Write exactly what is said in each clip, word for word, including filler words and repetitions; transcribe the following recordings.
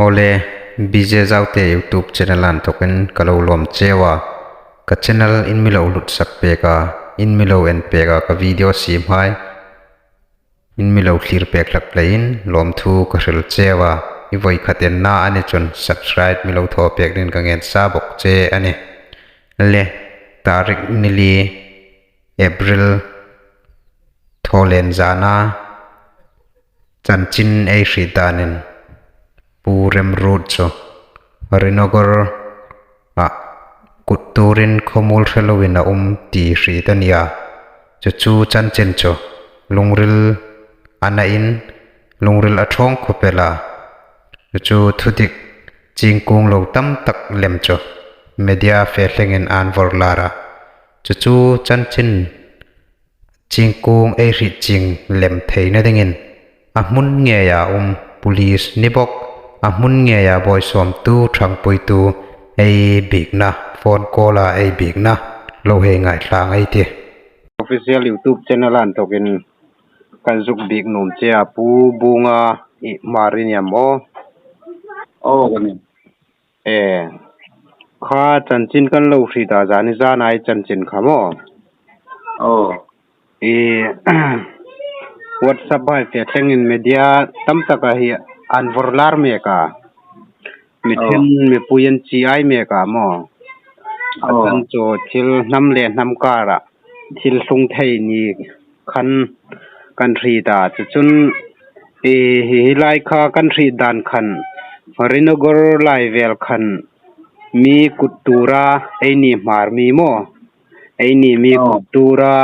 Awle, B J Zaute YouTube channel-a inthokin ka lo lawm cheu a. Ka channel in mi lo hlut sak pek a, in mi lo en pek a, ka video siemhai in mi lo thlir pek hlak leiin lawmthu ka hril cheu a. I voi khat enna a ni chun subscribe mi lo thaw pek dingin ka ngen sa bawk che a nih. Le, tarik ni li April, Thawlenzana chanchin ei hriet danin Pu Remruot chu Harinagar-a kut turin khawmuol hre loin a um ti hriet a nih a. Chu chu chanchin chu lungril a nain lungril a ṭhawng khawp el a. Chu chu thudik chingkung lo tam tak lem chu media fe thlengin an vawrlar a. Chu chu chanchin chingkung ei hriet ching lem theina dingin a hmun ngeia um police ni bawk, a hmun ngeia buoisawmtu ṭhangpuitu ei biekna, phone call-a ei biekna lo hei ngaithla ei tih. Official YouTube channel-a inthokin kan zuk biek nuom che a, Pu Bunga i Hmar i ni am aw? Aw, ka nih. E, kha chanchin kan lo hriet a, zani zana ei chanchin kha maw? Aw. E, WhatsApp-a fe thlengin media tam taka hi an vawrlar mek a. Mi, aw, then mipui an chie mek a maw? A, aw, chan chu thil hnam le hnam kara thil tlung thei ni khan kan hriet a. Chu chun, e, hi, hi lai kha kan hriet dan khan Harinagar lai vel khan mi kut tura eini Hmar mi maw, eini mi, aw, kut tura,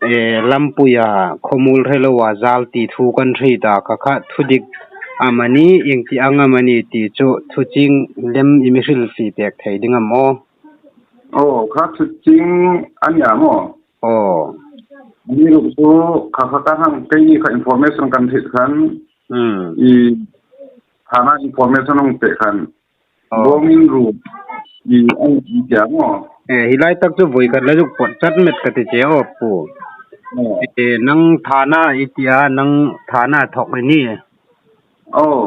e, lampuia khawmuol hre loa zal ti thu kan hriet a, kha kha thudik amanih, ieng ti ang amanih ti chu thuching lem i mi hril fie pek thei ding am aw? Aw, kha thuching a nih a maw? Aw. Ni ruok chu kha kha ka hang, keini kha information kan hriet khan, hmm, i thana information hung pek khan, aw, bawngin ru i ang i tia maw? E, hi lai tak chu voi khat la zuk pawt chat met ka ti che aw Pu. Aw. E, nang thana i tia, nang thana thawk i ni. Aw.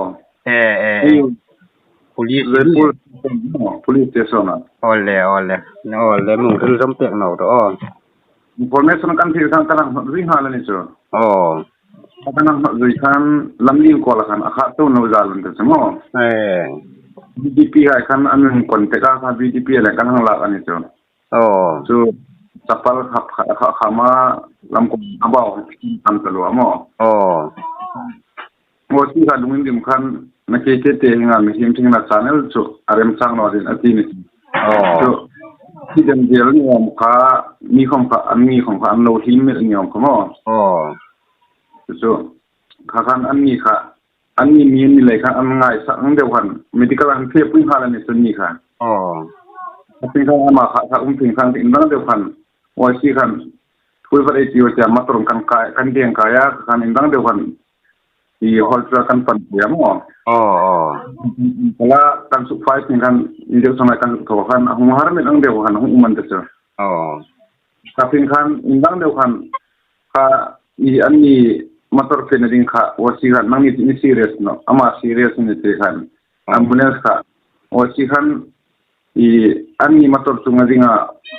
E, e, e. Police, Police station, no? Police station-a. Awle, awle. Awle, mi hril zawm pek naw rawh. Information kan hriet khan ka hang hnawt zui nghal a ni chu. Aw. Ka hang hnawt zui khan Lamlien Kuala khan a khat tu no zal an ta chu maw? E. B D P hai khan an contact a kha, B D P le kan hang lak a ni chu. Aw. Chu chapal kha, kha, kha, kha ma lam ko a bau kan ta lo maw? Aw. Aw, si kha lungin dim khan na ke ke te hinga mi him thing na channel chu a remchang naw ding a ti ni. Aw. Chu ti dem zel ni awm kha, mi khom kha, an mi khom kha, an lo him mi ni awm kha maw? Aw. Chu kha khan an mi kha, an mi mi ni lei khan an ngaisak ang deu khan, medical an thie pui nghal a ni chu ni kha. Aw. A tin khan ama kha, kha um tin khan tin dang deu khan, aw si khan, pui vat ei ti aw tia motor kan kai, kan deng kai a, khan in dang deu khan, i hospital kan pan tia maw. Aw, aw. Kala kan suk fai tin khan, in deu sangai kan suk thaw khan, a hung har met ang deu khan, a hung um an ta chu. Aw. Ka tin khan, in dang deu khan, kha i an ni motor fe na ding kha, aw si khan, nang ni, ni serious naw, ama serious ni ti khan. Aw. Ambulance kha, aw si khan, i an ni motor chunga dinga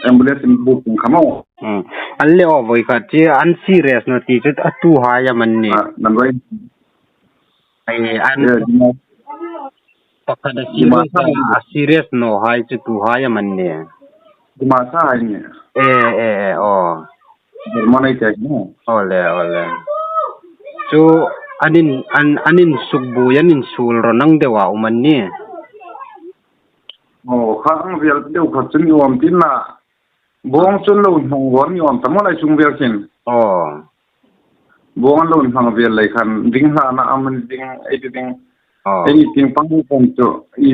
ambulance in buk kha maw. Hmm. An le aw voi kha chu an serious naw ti chu a tuhai am an ni? Ah, nan vai. Ai, an, eh, dima, pakhat a dima serious sa a, a serious naw hai chu tuhai am an ni? Dima sa hai ni. Eh, eh, eh, aw. Dima nei te ni. Awle, awle. Chu an in, an, an insuk buoi, an insuol ro nang deu a um an ni? Aw, kha ang vel deu kha chu ni awm tin la. Bawng chun lo hmang vel ni awm ta maw lai chung vel khin. Aw. Bawng an lo hmang vel lei khan ding hlana am an ding, ei ti ding. Aw. Ei ni ting pang ni pang chu i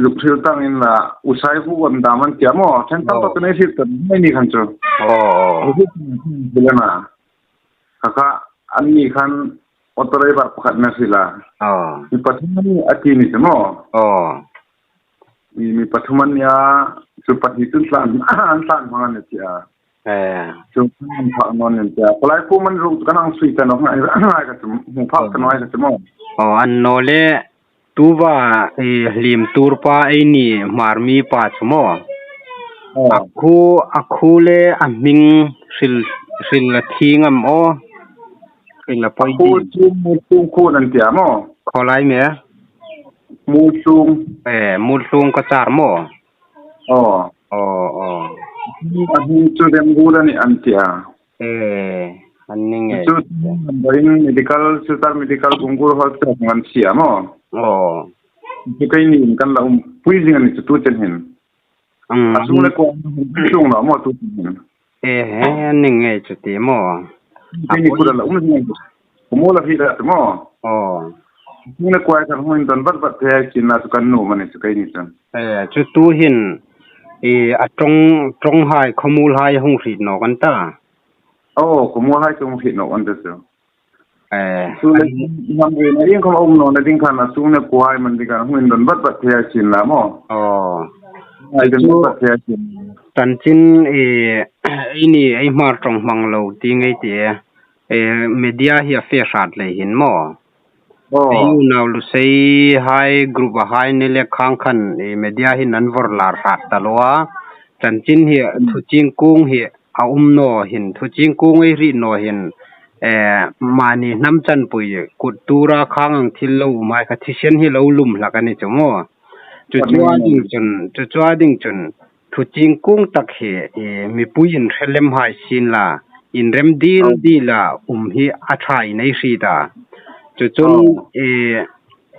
luk thil tang in la usai hu an dam an tia maw. Then tam, aw, pa tu nei thil tan mai ni khan chu. Aw, aw. Hu thil tan na. Kha kha an ni khan auto driver pakhat na sila. Aw. Mi pathum ni a ti ni chu maw. Aw. Mi, mi pathum an nia, chu pahni chun tlan, an tlan hmang an tia. Eh. Chu an phak naw nin tia. Palai pu man ru kan ang sui ta naw ngai, ngai ka chu, hmu phak ta naw ngai ka chu maw. Aw, an naw le, Tuva, eh, hlim tur pa ei ni Hmarmi pa chu maw. Oh. A khu, a khu le a hming hril, hril la thing am aw. Hril la poi. A khu ding. Chu Mutlung khu an tia maw. Khawlai me. Mutlung. Eh, Mutlung ka char maw. Oh. Oh, oh. A hming chu Remgul a nih an tia. Eh, an ni ngei. Chu, medical, Silchar Medical Gungur Hospital an sia maw. Oh. Chu keini kan la um pui zing a ni chu tu chen hin. Mm. A sung le kuo an hung tlung lo maw tu chen hin. Eh, he, an ni ngei chu ti maw. Keini kuo la um zing a ni. Kuo maw la hi da maw. Oh. A sung le kuo kan hung don vat vat thei sin la chu kan nuom a ni chu keini chun. Eh, chu tu hin, eh, a ṭawng, ṭawnghai, khawmuolhai hung hriet nawk an ta. Oh, khawmuolhai chu hung hriet nawk an ta chu. Eh, chu le, an- nam ve na ding khawm a um nawna ding khan a sung le kuohai man ding khan hung indon vat vat thei a sin la maw. Oh. Ai, indon chu vat vat thei a sin. Chanchin, eh, ei ni, ei Hmar ṭawng hmang lo ti ngei ti e. Eh, media hi a fe hrat lei hin maw. Oh. Ei unau Luseihai group-a hai ni le khang khan, eh, media hin an vawrlar hrat ta lo a. Chanchin hi, mm, thu chingkung hi a um naw hin, thu chingkung ei hriet naw hin, eh, mani hnam chanpui kut tura khang ang thil lo um hai kha thisen hi lo lum hlak a ni chu maw. Chu chu a ding chun, chu chu a ding chun, thu chingkung tak hi, eh, mipuiin hre lem hai sin la, inrem dil dila um hi a ṭha in ei hriet a. Chu chun, eh,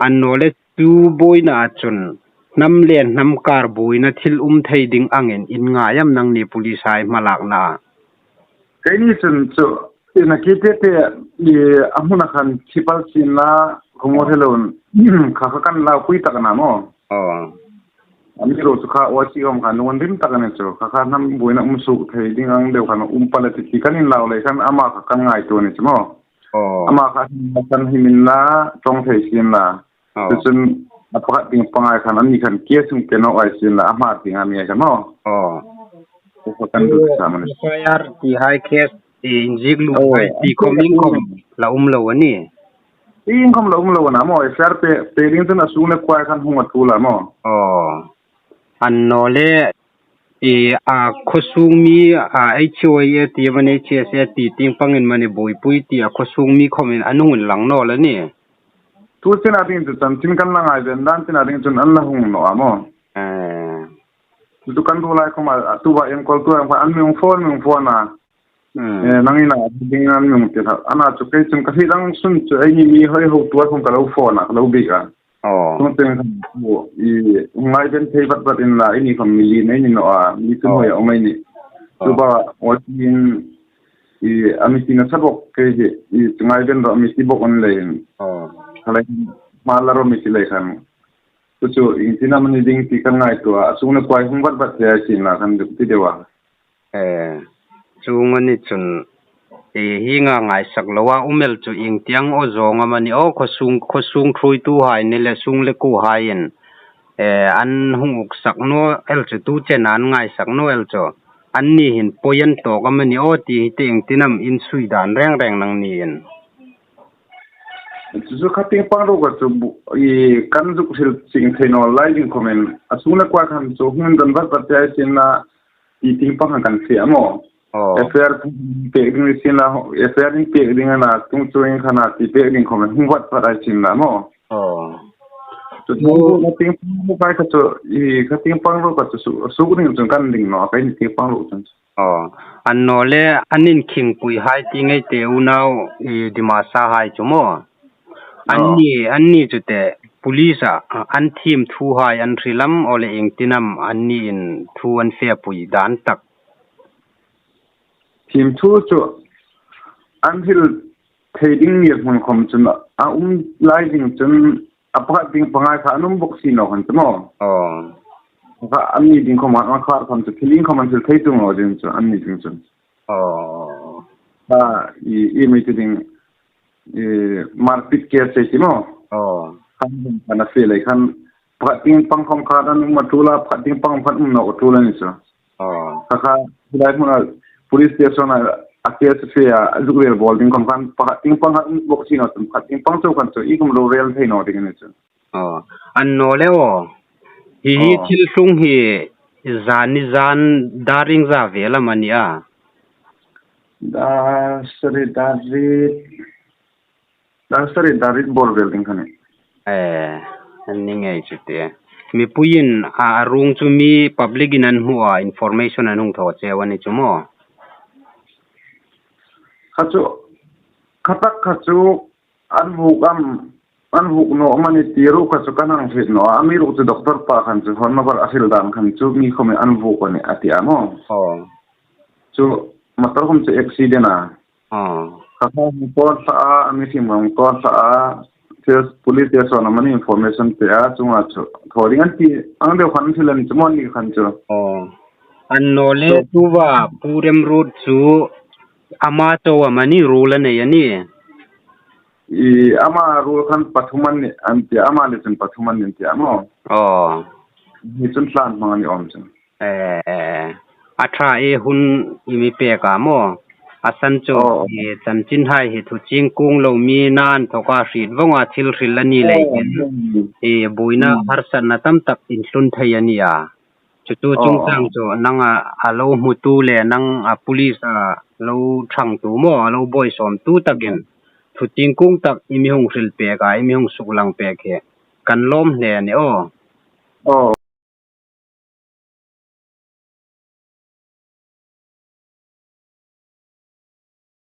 an naw le chu buoina chun, hnam le hnam kar buoina thil um thei ding angin in ngai am nangni police-hai hmalakna? Keini chun chu, ina ki te te, i, a hmuna khan thi pal sin la, khawmuol hre loin, kha kha kan lau pui tak a na maw. Oh. Amiruokchu kha O C khawm khan lungril tak a ni chu. Kha kha hnam buoina um suok thei ding ang deu khan um pal a ti ti kan inlau lei khan ama kha kan ngaituo ni chu maw. Oh. Ama kha kan hi min la, ṭawng thei sin la. Oh. Chu chun a pakhat ding pangai khan an ni khan case hung pe naw hai sin la, a Hmar ding a mi ai khan maw. Oh. Chu kha kan duhsah a ni. F I R ti hai case, eh, inziek lum hai ti khawm iengkhawm la um lo a ni. Iengkhawm la um lo a na maw, F I R pe, pe ding chun a sung le kuohai khan hung a ṭul a maw. Oh. An naw le, i, a khawsung mi, a, H O A ti amanih, H S A ti tieng pangin amanih buoipui ti a khawsung mi khawmin an hung inlang naw la ni. Tu chena ding chu chanchin kan la ngaiven dan chena ding chun an la hung naw a maw. Eh. Chu chu kan ruol lai khawma, a, tuva enkawl tu ang kha an mi hung phone, mi hung phone a. Hmm. Eh, nangin a ding an mi hung ti kha. Ana chu kei chun ka hriet ang sun chu eini mi hoi hotu khawm ka lo phone a, ka lo biek a. Oh. Chuong chun khan, oh, i, ngaiven thei vat vat inla, eini khawm mi li nei ni naw a, mi thum hoi a um ei ni. Oh. Chu ba, o tin, i, a mi ti nasa bawk kei hi, i, chu ngaiven rawh mi ti bawk an lei. Oh. Kha lei, hma la ro mi ti lei khan. Chu chu, iengtin am a ni ding ti kan ngaituo a, a sung le kuohai hung vat vat thei a sin la khan duk ti deu a. Eh, chuong a ni chun, eh, hienga ngaisak loa um el chu iengtiang aw zawng am a ni aw, khawsung, khawsung ṭhuoituhai ni le sung le kuohaiin, eh, an hung uksak naw el chu tu chena an ngaisak naw el chu. Anni hin poi an tawk am a ni aw ti hi te iengtin am in sui dan reng reng nangniin. Chu chu kha tieng pang ruok a chu bu-, i kan zuk hril chieng thei naw lai ding khawmin. A sung le kuohai khan chu hung don vat vat thei a sin la, ti tieng pang khan kan hria maw. Oh. F I R pek ding sin la, F I R in pek ding a na, chuong chuong khan a ti pek ding khawmin hung vat vat a sin la maw. Oh. Chu chu, oh, kha tieng pang ruok kha chu, i kha tieng pang ruok kha chu su, suok ding chun kan ding naw, kha tieng pang ruok chun. Oh, an naw le, an inkhingpuihai ti ngei te unau, i, Dimasahai chu maw. Anni, oh, anni chu te, police-a, an thiem thuhai an hril am, aw le iengtin am, anniin thu an fepui dan tak. Thiem thu chu, an hril thei ding ngirhmun khawm chun a um lai ding chun a pakhat ding pangai kha an um bawk si naw khan chu maw. Oh. Kha anni ding khawm an khar khawm chu thil iengkhawm an thil thei tung lo ding chu anni ding chun. Oh. Kha i, i mi ti ding, i marpit ke se ti maw. Oh. Khan, khan a fe lei khan pakhat tieng pang khawm khan an um a ṭul a, pakhat tieng pang khan um naw a ṭul a ni chu. Oh. Kha kha, hi lai hmuna police station-a, a case fe a, a zuk rel bawl ding khawm khan, pakhat tieng pang khan um bawk si naw chun, pakhat tieng pang chau khan chu, i kum lo rel thei naw ding a ni chu. Aw, annawleh aw. Hi hi Aw. thil tlung hi zani zan dar ieng zat vel am a ni a? Dar sari dar riet. Dar sari dar riet bawr vel ding kha ni. Eh, an ni ngei chu tie. Mipuiin a, a ruong chu mi public-in an hmu a, information an hung thaw cheu a ni chu maw? Kha chu, kha tak kha chu an vuok am, an vuok naw am a ni ti ruok kha chu kan hang hriet naw a. Amiruokchu doctor pa khan chu phone number a hril dan khan chu mi khawmin an vuok a ni a ti a maw? Aw. Chu motor khawm chu accident a. Aw. Kha kha hung kawl thla a, a mi hrim hung kawl thla a, police station-a mani information pe a, chunga chu thaw ding an ti ang deu khan thil an chu maw ni khan chu. Aw. Annawleh So tuva Pu Remruot chu ama chau am a ni, ruol a nei a ni? I, ama ruol khan pathum an ni, an ti a, ama le chun pathum an ni an ti a maw? Aw. Hi chun tlan hmang a ni awm chun. Eh, eh, a ṭha e hun i mi pek a maw? A san chu, Aw. eh, chanchinhai hi thu ching kung lo mi nan thawka hriet vawng a thil hril a ni lei Aw, hin. hmm. Eh, buoina Hmm. harsatna tam tak intlun thei a ni a. Chu chu Aw, chungchang aw. chu nang a, a lo hmutu le nang a police a lo ṭhangtu maw, a lo buoi sawmtu takin. Hmm. Thu ching kung tak i mi hung hril pek a, i mi hung suklang pek hi. Kan lawm hle a ni aw. Aw.